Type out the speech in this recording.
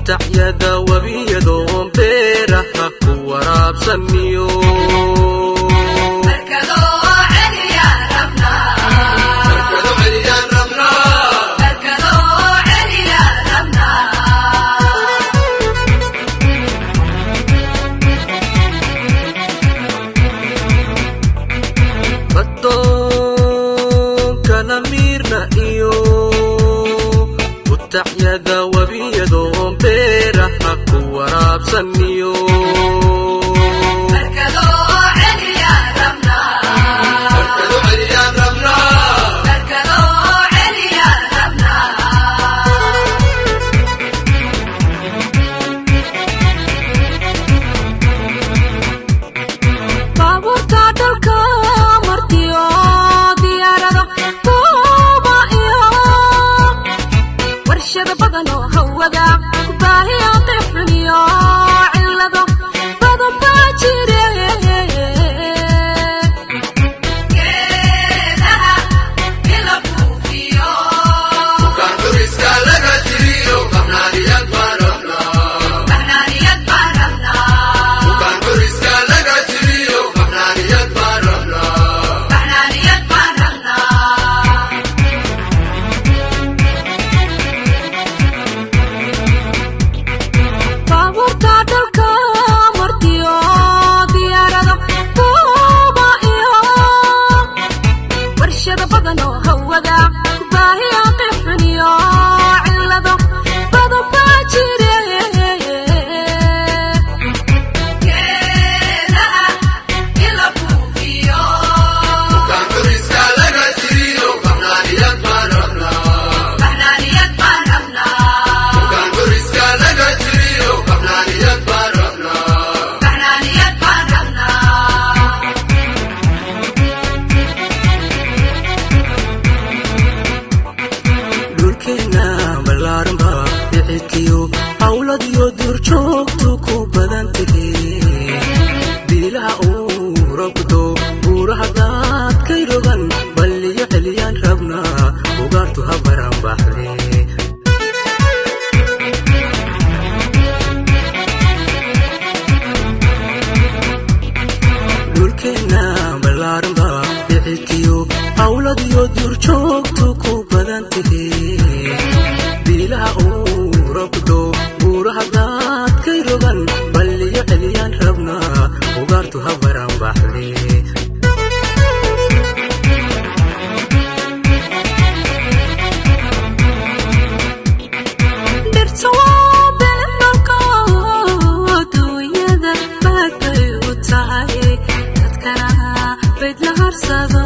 Butacyada webiyadoon beeraha ku waraabsaniyo. Badoonkana miirna iyo butacyada webiyadoon beeraha ku waraabsaniyo. Baabuurta dhalka martiyo diyaarado tuuba iyo warshado badan oo hawada ku baahiyo qifxuniyo cillado badan baa jire. Baabuurta dhalka martiyo diyaarado tuuba iyo warshado badan oo hawada ku baahiyo qifxuniyo cillado badan baa jire. Dhulkeena ballaaranba bixidkiyo hawladiyo duurjoogtu ku badan tahe. Biilaha uu roobkudo buuraha daadkay rogan balliyo celiyaan rabnaa ugaartu ha baran baxde. Dhulkeena ballaaranba bixidkiyo hawladiyo duurjoogtu ku badan tahe. Biilaha uu roobkudo buuraha daadkay rogan balliyo celiyaan rabnaa ugaartu ha baran baxde. Dhirta waa beelka adduunyada baad bay u tahay, dadkana bayd la harsado.